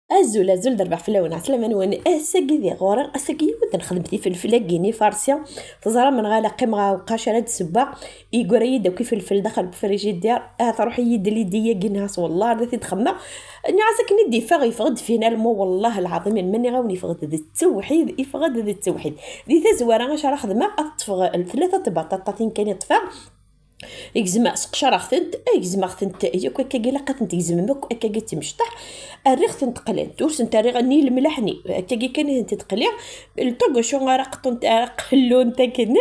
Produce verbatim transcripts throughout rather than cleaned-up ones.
Azul, azul d rrbeḥ fell-awen, ɛeslama-nwen. Ass-agi di ɣur-i, ass-agi yiwet nexdem tifelfel-agi n ifarsi. Teẓram menɣala qqimeɣ ɛewqac ara d-ssewweɣ, yegra-yi-d akk ifelfel daxel n ufrijidir. Ah, truḥ-iyi-d lidi-agi, nniɣ-as wellah ar d at-id-xemmeɣ. Nniɣ-as akken i d-iffeɣ, yeffeɣ-d finalement, wellah lɛaḍim, ma nniɣ-awen yeffeɣ-d d ttewḥid, yeffeɣ-d d ttewḥid. Di tazwara acu ara xedmeɣ, ad ṭṭfeɣ tlata tbaṭaṭatin kan i ṭṭfeɣ, gezmeɣ, sqecreɣ-tent, gezmeɣ-tent yakk akkagi, ilaq ad tent-gezmem akk akkagi d timecṭaḥ. Rriɣ-tent qlent, ur sent-rriɣ ni lemlaḥ ni, akkagi kan i tent-id-qliɣ. Le temps que ara qṭunt, ara qellunt akken.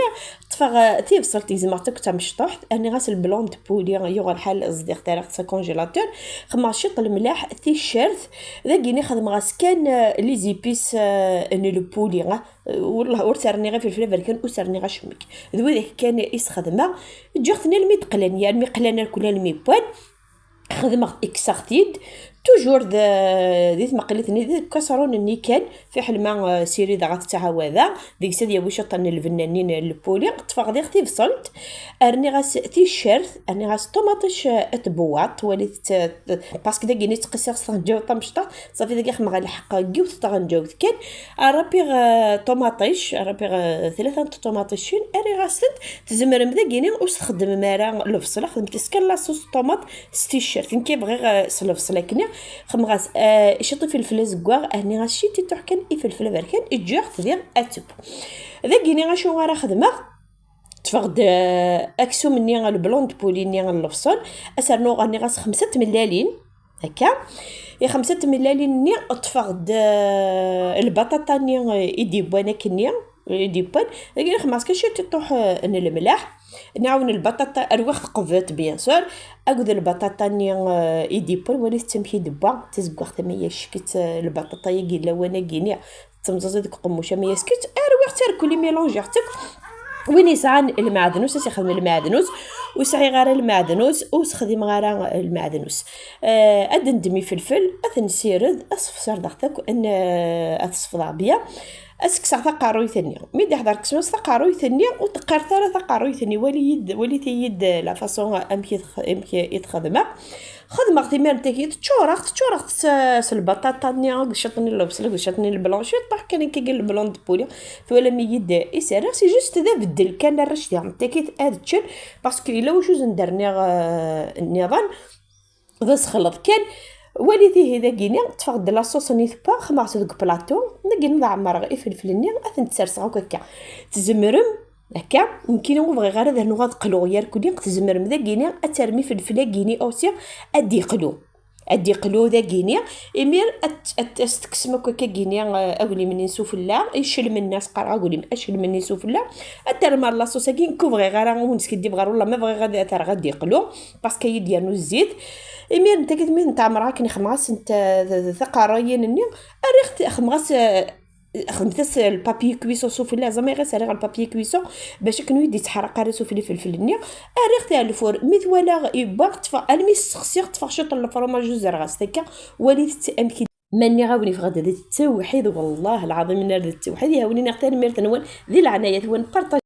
Ṭṭfeɣ, eh, tibṣelt, gezmeɣ-tt akk d tamecṭuḥt, rniɣ-as le blanc de poulet, yuɣ lḥal zdiɣ-t, rriɣ-t s congélateur. Xedmeɣ ciṭ lemlaḥ, ticcert, dagini xedmeɣ-as kan, eh, les épices, eh, n le poulet, eh, Wellah, ur s-rniɣ ifelfel aberkan, ur s-rniɣ acemmek. D widak kan i s-xedmeɣ. Ǧǧiɣ-ten almi d-qlan, armi qlan akk, almi wwan. Xedmeɣ, kkseɣ-t-id. Toujours d, di tmeqlit-nni, di kaṣrun-nni kan, fiḥel ma, eh, sirideɣ ad t-ttɛawadeɣ. Deg-s ad yawi ciṭ n lbenna-nni n le poulet. Ṭṭfeɣ diɣ tibṣelt. Rniɣ-as ticcert, rniɣ-as ṭumaṭic, eh, at bwaṭ, walit-tt, eh, parce que dagini ttqissiɣ s tɣenǧawt tamecṭuḥt. Ṣafi, dagi xedmeɣ lḥeqq n yiwet tɣenǧawt kan. Rriɣ, eh, ṭumaṭic, rriɣ, eh, tlata n tṭumaṭicin, rriɣ-as-tent. Tzemrem dagini ur s-txeddmem ara lebṣel, xedmet-as kan la sauce tomate s ticcert. Nekk bɣiɣ, eh, s lebṣel akkenni. Xedmeɣ-as, eh, ciṭ ifelfel azeggaɣ, rniɣ-as ciṭ i tuḥ kan ifelfel aberkan, ǧǧiɣ-t diɣ ad teww. Dagini acu ara xedmeɣ? Ṭṭfeɣ-d, eh, aksum-nni, le blanc de poulet-nni n lebṣel, ad s-rnuɣ, rniɣ-as xemsa tmellalin, akka. I xemsa tmellalin-nni, ṭṭfeɣ-d, eh, lbaṭaṭa-nni, eh, i d-yewwan akkenni, i d-yewwan. Dagi xedmeɣ-as kan ciṭ iṭuḥ, eh, n lemlaḥ. Nɛawen lbaṭaṭa, rwiɣ tqebbt, bien sûr, akked lbaṭaṭa-nni, eh, i d-yewwan, walit-tt amek i d-tewwa, d tazeggaɣt ama yeck-itt, eh, lbaṭaṭa-yagi, lawan-agi-nni. Ttemẓaẓi deg uqemmuc ama yesk-itt, rwiɣ-tt irkelli, mélangiɣ-tt akk. Win yesɛan lmeɛdnus, ad s-ixdem lmeɛdnus. Ur sɛiɣ ara lmeɛdnus, ur sexdimeɣ ara lmeɛdnus. Eh, ad d-ndem ifelfel, ad t-nessired, ad sefsardeɣ-t akk, ad n-, ad t-sefḍeɣ bien. Ad s-kkseɣ taqerruyt-nni. Mi d-iḥḍer kkseɣ-as taqerruyt-nni, ur teqqaret ara taqerruyt-nni, walit-iyi-d, walit-iyi-d la façon amek i tx-, amek i t-xedmeɣ. Xedmeɣ-t imir n tagi, teččureɣ, teččureɣ s, s lbaṭaṭa-nni, akked ciṭ-nni n lebṣel, akked ciṭ-nni n leblanc, ciṭuḥ kan akkagi n le blanc de poulet. Twalam-iyi-d i s-rriɣ, c'est juste d abeddel kan, arrac diɣen n tagi ad ččen, parce que yella wacu ur sen-d-rniɣ, eh, nniḍen. D asexleḍ kan. Walit ihi dagini, ṭṭfeɣ-d la sauce-nni tewwa, xedmeɣ-tt deg plateau, dagini ad ɛemmreɣ ifelfel-nni, ad tent-serseɣ akk akka. Tzemrem, akka, nekkini ur bɣiɣ ara ad rnuɣ ad qluɣ yarkuni, tzemrem dagini ad terrem ifelfel-agini aussi ad d-iqlu. Ad d-iqlu dagini, imir ad, ad, ad s-tekksem akk akkagini, eh, aglim-nni n sufella, iccelmen-nni, as-qqareɣ aglim, accelmen-nni n sufella, ad terrem ar la sauce-agi, nekk ur bɣiɣ ara ad wen-skiddibeɣ ɣer, wallah ma bɣiɣ ad terreɣ ad d-iqlu, parce que ad d-yernu zzit. Imir n tagi mi n-tɛemreɣ akken xedmeɣ-asent, eh, d, d, taqerrayin-nni, rriɣ-t, xedmeɣ-as, eh, xedmet-as le papier cuisson sufella, ẓama iɣis rriɣ le papier cuisson bac akken ur yi-d-yettḥerreq ara sufella ifelfel-nni. Rriɣ-t ar lfur, mi t-walaɣ yewwa, ṭṭfeɣ, almi s-ssexsiɣ, ṭṭfeɣ ciṭ n lefromaj, zerɣeɣ-as akka, walit-t amek i, ma nniɣ-awen yeffeɣ-d d ttewḥid, wallah lɛaḍim, nniɣ d ttewḥid, ihi ad wen-iniɣ tanemmirt-nwen, di leɛnaya-twen, partage.